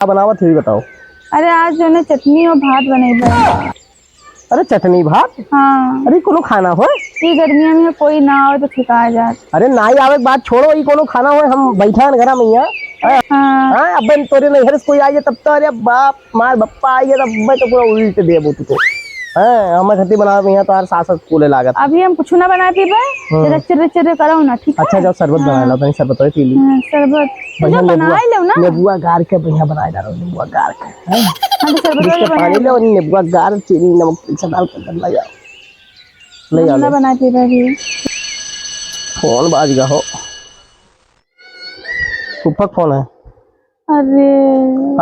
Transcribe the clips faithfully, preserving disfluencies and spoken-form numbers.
का बनावत हुई बताओ? अरे आज जौन है चटनी और भात बनइबे। अरे चटनी भात? हाँ। अरे कोनो खाना हो? ई गर्मिया में कोई ना आवे तो ठिका जात। अरे नाई आवे के बात छोड़ो, ई कोनो खाना हो? हम बैठा हन घरा में यहाँ। हाँ। हाँ। हाँ, अब तोरे नैहर से कोई आ जाए तब तो, अरे बाप, मार बप्पा आ जाए तब मैं तो पूरा उल्ट देबो तू तो। हाँ, हम छट्टी बनावे में यहाँ तो हर सास कूले लागत। अभी हम कुछ ना बनाए पीबे, हम्म। जरा चिर्रे चिर्रे करो ना, ठीक है? अच्छा, जाओ शरबत हाँ। बना लो, तनी शरबत पी ली। हाँ, शरबत। तो बढ़िया जो नेबुआ, बनाए लो ना। नेबुआ गार के बढ़िया बनाए डालो, नेबुआ गार के। हाँ, तो शरबत वाली जिसके पानी बनाए लो, लो। नेबुआ गार, चीनी, नमक, मिर्चा डाल के अंदर ले जाओ। ले जाओ, हम ना ले। बनाए पीबे अभी। फोन बाज गया हो। फूफा के फोन है। अरे।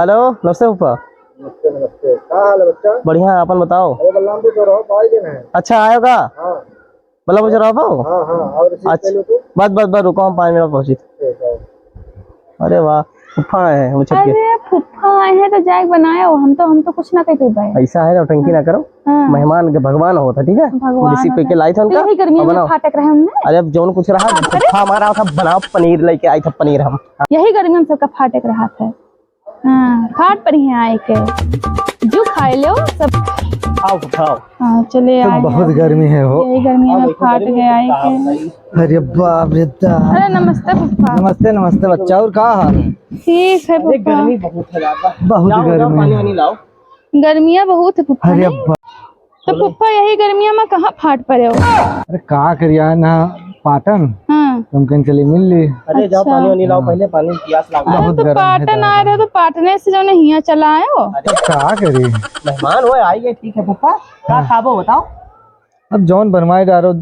हेलो, नमस्ते फूफा। नमस्ते, नमस्ते। का हाल है बच्चा? बढ़िया है, आपन बताओ। अरे बलराम जी तो रहो, पाई देना है। अच्छा, आयो का? हाँ। बलराम जी रहो पाओ? हाँ, हाँ, और receive अच्छा। कर लो तो। बस, बस, बस, रुको, हम पाँच मिनट में पहुँची। ठीक है। अरे वाह, फूफा आए हैं, वो छटके। अरे, फूफा आए हैं तो जाए बनाए हो, हम तो, हम तो कुछ ना कहते भाई। ऐसा है, नौटंकी ना करो। हाँ। मेहमान के भगवान होता, ठीक है? भगवान रिसीव होता। करके लाई थे उनका, तो यही गर्मी और में बनाओ। फाटक रहे उनमें। अरे, अब जौन कुछ रहा, हाँ, अरे। फूफा हमारा था, बनाओ पनीर, लेके आई था पनीर हम। यही गर्मी में सबका फाटक रहा था। हाँ, फाट पर ही आए के। जो खाए लो सब। आओ, खाओ। हाँ, चले तो आए बहुत हैं। गर्मी है हो। यही गर्मी में फाट गए आए के। अरे बाप रे दा। अरे नमस्ते फूफा। नमस्ते, नमस्ते बच्चा, और का हाल है? ठीक है अरे फूफा। गर्मी बहुत है ज्यादा। बहुत जाओ, जाओ, गर्मी पानी है। वानी लाओ। गर्मियाँ बहुत है फूफा अरे नहीं? बा- तो फूफा यही गर्मियाँ में कहाँ फाट पड़े हो? अरे का करिया ना पाटन, हाँ। तुम कहीं चली मिल ली। अरे जाओ अच्छा। पानी वानी लाओ हाँ। पहले, पानी प्यास लाग अरे बहुत तो गर्म है पाटन दादा। आए रहे तो पाटने से जो नहीं हियाँ चला आए हो। अरे का करी? मेहमान हो आइए, ठीक है फूफा, का हाँ। खाबो बताओ? अब जौन बनवाए डारो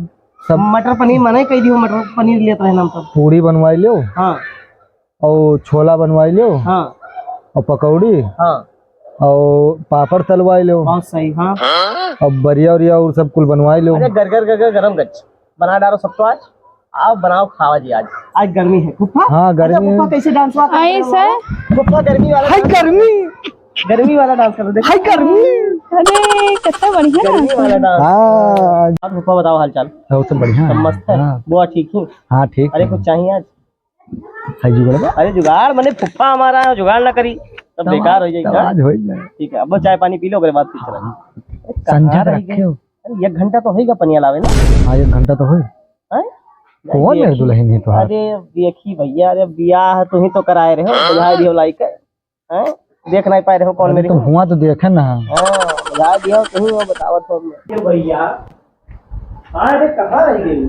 सब। मटर पनीर मने कह दियो, मटर पनीर लेत रहे हम सब। पूड़ी बनवाई लो। हाँ। और छोला बनवाई लो। हाँ। और पकौड़ी। हाँ। और पापड़ तलवाई लो। बहुत सही, हाँ। और बरिया उरिया और सब कुल बनवाई लो। अरे गर गर गर गर गरम गच बना डालो सब तो आज। आओ बनाओ खावा जी आज। आज गर्मी है। फूफा? हाँ, अच्छा, गर्मी फूफा है। कैसे डांस वांस करते हो? सर। फूफा गर्मी वाला हाय डांस। गर्मी। गर्मी वाला डांस करो, देखो। हाय गर्मी। अरे, कितना बढ़िया गर्मी डांस वाला है। डांस। हाँ। और फूफा बताओ हाल चाल? और सब बढ़िया सब है। मस्त है? हाँ। बुआ ठीक है? हाँ, ठीक अरे, है। कुछ चाहिए आज? है जुगाड़ बा? अरे, जुगाड़ मने फूफा हमारा है, जुगाड़ ना करी, तब तब बेकार आज, हो जाई तब का? आज हो जाए। ठीक है, अब चाय पानी पी लो, ओकरे बाद फिर चला। हाँ। अरे, कहाँ संझा रह रखे गए? हो? अरे, एक घंटा तो होइगा पनिया लावे ना। हाँ, एक घंटा तो होई। हैं? कौन है देखी। दुल्हन है तोहार? अरे, देखी भैया, अरे, बियाह तुही तो कराए रहे हो, बुझाए दियो लाइक है। हैं? देख नहीं पाए रहे हो कौन अरे, मेरे तो को? हुआ तो देखे ना। हाँ, बुझाए दियो, तुही हो, बतावत हो मैं। ये भैया, हाँ, अरे, कहाँ रह गई?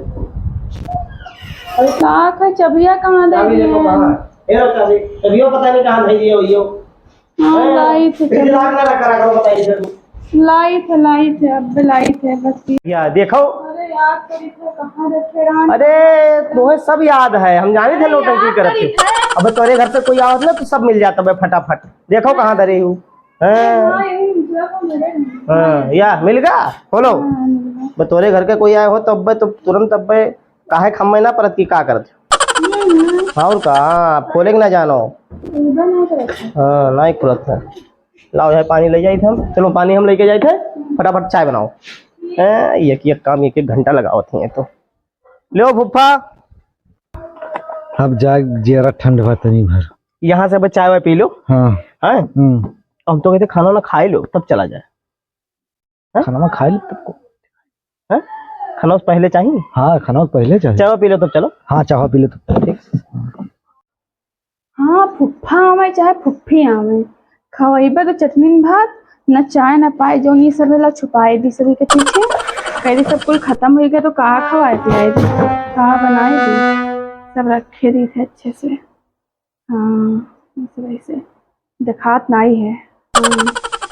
अरे, का का चबिया कहाँ दे चाबी दिए देखो हैं? कहाँ है? ये लो चाबी, तभियो पता नहीं कहाँ धई दिए हो, यो। हाँ, ए, लाइट है, फिर चलो। दिमाग ना रखा रखो, बताइए जरूर। लाइट है, लाइट है, अब लाइट है, बस ये। या, देखो। अरे, याद करी थे, कहाँ रखे रहन? अरे, तुम्हें सब याद है, हम जाने थे अरे, नौटंकी याद करत करी थे। थे। अब तोरे घर से कोई आवत ना, तो सब मिल जाता बे फटाफट। देखो, कहाँ धरे हूँ। हाँ। हाँ, यही मुझे को मिले नहीं। हाँ, या, मिल गया? खोलो। हाँ, मिल गया। बे तोरे घर के कोई आए हो, तब बे तो तुरंत अब बे काहे खम्मे ना परत की का करत? हम्म। और का? हाँ, खोले के ना जानो। उधर नहीं करत है। हाँ, नहीं खुलत है। लाओ, यहाँ पानी ले जाई थे हम। चलो, पानी हम लेके जाई थे। फटाफट चाय बनाओ। ए, एक, एक काम एक, एक घंटा लगावत हैं तो। लो फूफा। अब जाए, जियरा ठंड बा तनी भर। यहाँ से बस चाय वाय पी लो। हाँ। हैं? हम्म। हम तो कहते खाना ना खाए लो, तब चला जाए। हैं? खाना खा ली तब को। हैं? खाना से पहले चाहिए? हाँ, खाना से पहले चाहिए। चाय पी लो तब चलो। हाँ, चाय पी लो तब। ठीक। हाँ, फुफ्फा आवे चाहे फुफ्फी आवे, खवैबे तो चटनी भात, न चाय न पाए, जो ये सब ला छुपाए दी सभी के पीछे। कह दी सब कुल खत्म हो गया तो का खवाए पियाए दी, का बनाए दी, सब रखे दी थे अच्छे से। हाँ, बस वैसे देखात नाई है। हाँ,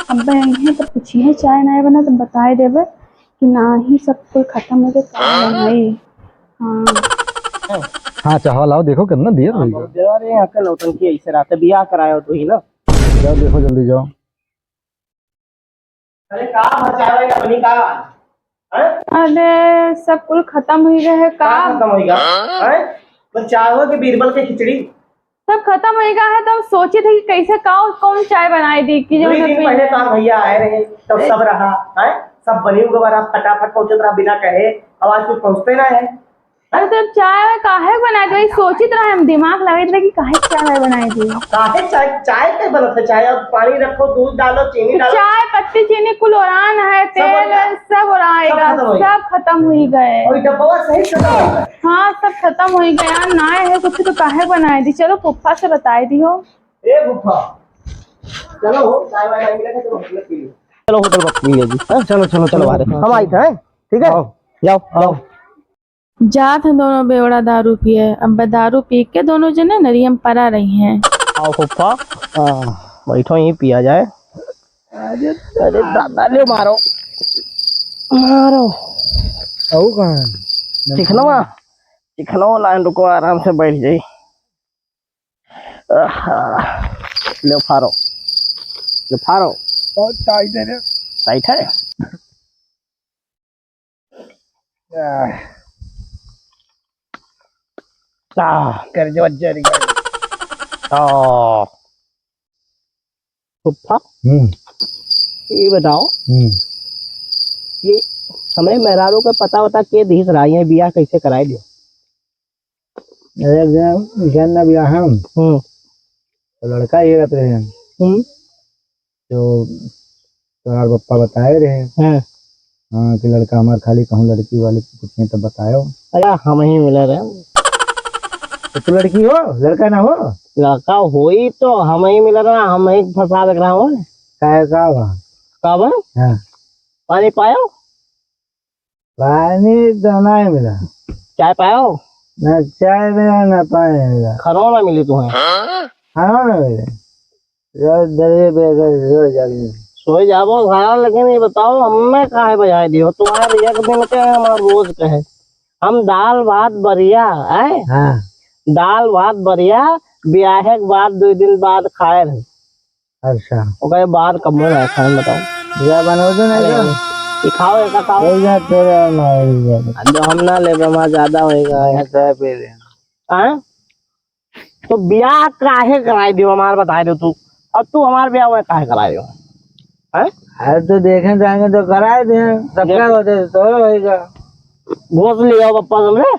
अब इन्हें तो पूछिए, चाय नाई बना तो बताए देबे कि नाही, सब कुल खत्म हो गया, का बनाई। हाँ। हाँ, चाह लाओ, देखो कितना देर हाँ, होई। बहुत देर, अरे, यहाँ का नौटंकी ऐसे रहता है, बियाह कराए हो तो ही ना। जाओ, देखो, जल्दी जाओ। अरे, का भर चाय वाय ना बनी का? हैं? अरे, सब कुल खत्म हुई रहे का? का खत्म होइगा? हैं? बस चाय हो कि बीरबल के खिचड़ी? सब खत्म होइगा है, तो हम सोचे थे कि कैसे का, कौन चाय बनाए दी कि जो दो है दिन पहले पीने। तार भैया आए रहे, तब सब रहा, हैं? सब बनी हुआ रहा, फटाफट पहुंचत रहा बिना कहे, अब आज कुछ पहुंचते ना है। अरे तो चाय वाय काहे बनाए दे? वही सोचित रहे हम, दिमाग लगाइत रहे कि काहे चाय वाय बनाए दे। काहे चाय, चाय के बनत है? चाय अब पानी रखो, दूध डालो, चीनी डालो। चाय पत्ती, चीनी कुल ओरान है, सब तेल ओरान। सब ओराएगा, सब खत्म होई गए। सब खत्म होई गए। और डब्बा सही खत्म होई गए। हाँ, सब खत्म होई गए। यार, नाय है कुछ तो काहे बनाए दी? चलो फुफ्फा से बताए दी हो। ए फुफ्फा, चलो हो, चाय वाय मिला के चलो होटल पी लो। चलो होटल पर पी लीजिए, हाँ? चलो, चलो, चलो, चलो। बाहर। हम आई थे, हैं? ठीक है? आओ, जाओ, आओ। जाओ। जात हैं दोनों बेवड़ा दारू पिए। अब दारू पी के दोनों जने नरियम परा रही हैं। आओ फुफ्फा, हाँ। बैठो, यहीं पिया जाए। अरे, अरे दादा, ले मारो, मारो। आओ कहाँ? चिखनवा, चिखनवा लाइन, रुको, आराम से बैठ जाई। आहा, ले फारो, ले फारो। बहुत टाइट है रे। टाइट है? आह। आह। कर जो जरी। आह। फुफ्फा, हम्म। ये बताओ, हम्म। ये हमरे मेहरारू का पता वता के दिहिस रहा, ये बियाह कैसे कराए दियो? अरे, जन, जन ना बियाह हम। हम्म। तो लड़का ये रहते हैं। हम्म। जो तोहार पप्पा बताए रहे। हाँ। हाँ, कि लड़का हमार खाली कहूँ लड़की वाले के पूछे तब बतायो। अरे, हम ही मिला रहे। तो तू लड़की हो, लड़का ना हो? लड़का होई तो हम ही मिला रहा, हम ही फंसा देख रहा हूँ। काहे, का बा? का बा? हाँ। पानी पायो? पानी तो नहीं मिला। चाय पायो? ना चाय मिला, ना पानी मिला। खानो ना मिली तुम्हें? खानो ना मिले। रोज दरिये पे अगर रोज जाके सोई जाबो घर, लेकिन ये बताओ, हमें काहे बजाए दियो? तुम्हारे एक दिन के, हमार रोज के है। हम दाल भात बढ़िया, है? हाँ। दाल भात बढ़िया, ब्याहे के बाद दो दिन बाद खाए रहे। अच्छा। ओकरे बाद कब्बो ना खाए, बताओ। या बनवतो नहीं अरे, तो? ये खाओ, एक खाओ। हो जा, तेरे और मार दिया। अब हम ना लेबे, हमार ज्यादा होएगा। मैं चाय पी रहे हैं। हाँ? तो बियाह काहे कराए दियो, हमार बताए दो तू। अब तू हमार बियाह में काहे कराए दियो? हैं? अरे तो देखें जाएंगे तो कराए दे, सबका देख। होते तो होएगा। घोस लियो पप्पा तुमने।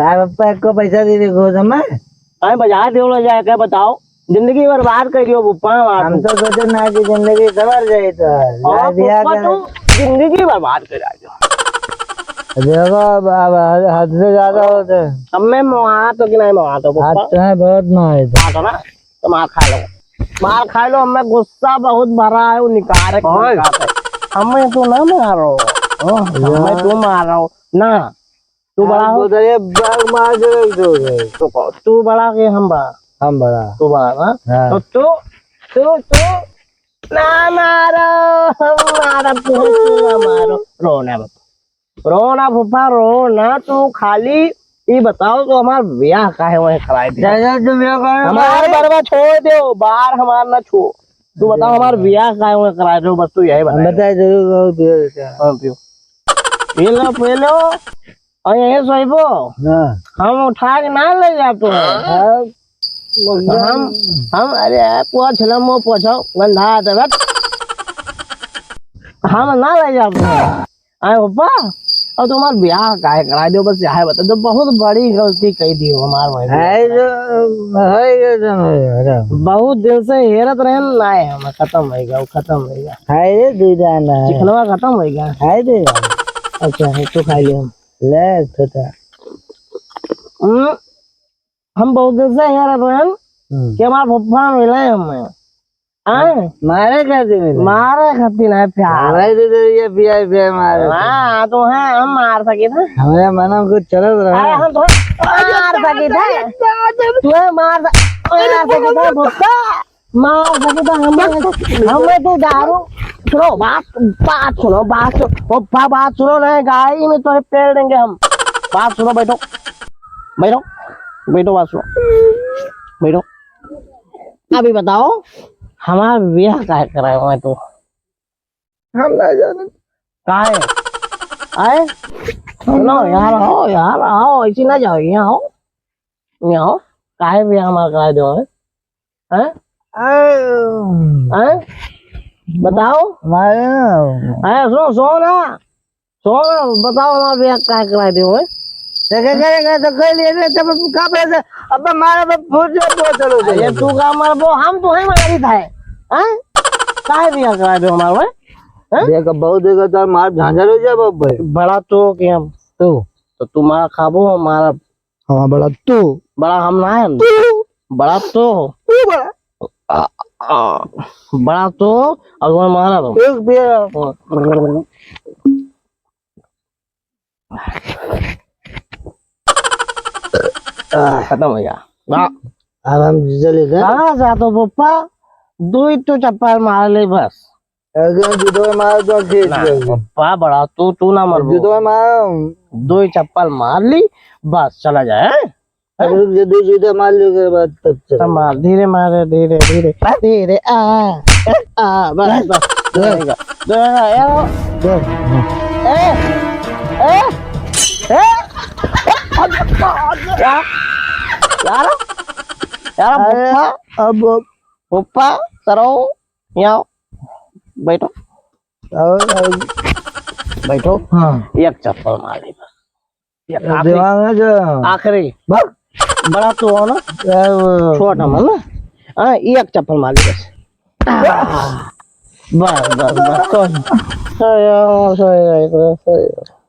साहब पप्पा एको पैसा दे दे घोस हमें। अरे बजा दे लो जाके बताओ, जिंदगी बर्बाद कर दियो पप्पा हमार हम तू। तो सोचे ना कि जिंदगी सवर जाए तो और ला दिया पप्पा कर। तू जिंदगी बर्बाद कर दियो। देखो, अब, अब हद, हद से ज्यादा होते। अब मैं मवा तो कि नहीं मवा तो, पप्पा? आज तो है, बहुत मार है। हाँ, तो ना, तो मार खा लो। मार खा लो, हमें गुस्सा बहुत भरा है, वो निकाल के ओए। निकाल है। हमें तू ना मारो। ओह, हमें यार। तू मारो। ना, तू बड़ा आज हो। बोल रहे, बाग मार के रख दो रे। तू को-, तू बड़ा के हम बड़ा? हम बड़ा। तू बड़ा ना? हाँ। तो तू, तू, तू ना मारो, हम मारब, तू, तू ना मारो। रो ना बाबा। रो ना फूफा, रो ना, तू खाली ई बताओ, तू हमार ब्याह काहे वहीं कराए दियो? दादा, तू ब्याह काहे हमार कराए? बरवा छोड़ दियो, बार हमार ना छो। तू बताओ, हमार ब्याह काहे वहीं कराए दियो? बस तू यही हम बता। बताए जरूर, बहुत ब्याह देता है। हाँ, पियो। पी लो, पी लो। और यहीं सोइबो? हाँ। हम उठा के ना ले जातो है। हाँ। हम, हम, अरे, पोछ ना, मुँह पोछो, गंधा आदत। हम ना ले जातो है। आए पप्पा, और तुम्हार ब्याह काहे कराए दियो, बस यह बता दो, बहुत बड़ी गलती कही दी हो हमार भाई। है जो, है ये जो, है, है। बहुत दिन से हेरत रहे ना, है, हम खत्म हो गया, वो खत्म हो गया। है रे, दे जाना है। चिकनवा खत्म हो गया। है दे जाना। अच्छा, है तो खा लियो हम। ले, छोटा। हम्म, हम बहुत दिन से हेरत रहे हम्म। कि हमार फुफ्फा मिले हमें। आए? मारे खातिर मिले। मारे खातिर है प्यार। भाई दे दे ये पिया, पिया मारे। हाँ, तो है, हम मार सके थे। हमारे मन में कुछ चलत रहा। अरे, हम तो मार सके थे। तू है मार स-, मार सके थे, भुट्टा। मार सके थे, हम, हम तो दारू। सुनो, बात, बात सुनो, बात सुनो। ओ, बा-, बात सुनो ना, गाड़ी में तोरे पेल देंगे हम। बात सुनो, बैठो। बैठो। बैठो, बात सुनो। बैठो। अभी बताओ, हमार ब्याह काहे कराए हुए तू? हम ना जाने। काहे? आए? सुनो, यहाँ रहो, यहाँ रहो, ऐसी ना जाओ, यहाँ आओ। यहाँ आओ। काहे ब्याह हमार कराए दो, हैं? हैं? आए। हैं? बताओ। हमारे ना। हैं, सुनो, सुनो ना। सुनो ना, बताओ, हमार ब्याह काहे कराए दो, हैं? तो क्या करेगा? तो कर लिए ना, तब का पता? अब मारा, अब फूट जाए, बोतल हो अरे जाए। तू का मारबो, हम तो है मारी था, हैं? काहे दिया करा दो हमारे, हैं? देख, अब बहुत देगा तो मार झांझर हो जाए, बाप भाई। बड़ा तो के हम, तू, तो तू मारा खाबो, हमारा हाँ, बड़ा तू। बड़ा हम ना है। तू। बड़ा तो। तू बड़ा। आ, आ, बड़ा तो, अगुआ मारा तो। एक बेर। खत्म हो गया। ना। अब हम चले गए। कहाँ जातो पप्पा? दो ही तो चप्पल मार ले बस। अगर जुदो मार तो खेत ना, जाएगी। पप्पा बड़ा तू, तू ना मरबो। जुदो मार। दो ही चप्पल मार ली, बस चला जाए, हैं? अरे रुक जा, दो जूता मार ली, ओकर बाद तब चला। तब मार, धीरे मारे, धीरे, धीरे, धीरे, आ, आ, बस, बस, धरेगा, धरेगा, यार। ए, ए, ए, यार, यार, यार, अरे, पप्पा, अब पप्पा, करो, यहाँ, बैठो। और, और बैठो। हाँ। एक चप्पल मार ली बस। एक ये आखिरी, दिमाग है जो आखिरी। बस। बड़ा तो हो ना? यार, वो छोटा मन ना? हाँ, एक चप्पल मार ली बस। बस, बस, बस, सही। सही है, सही है, सही है।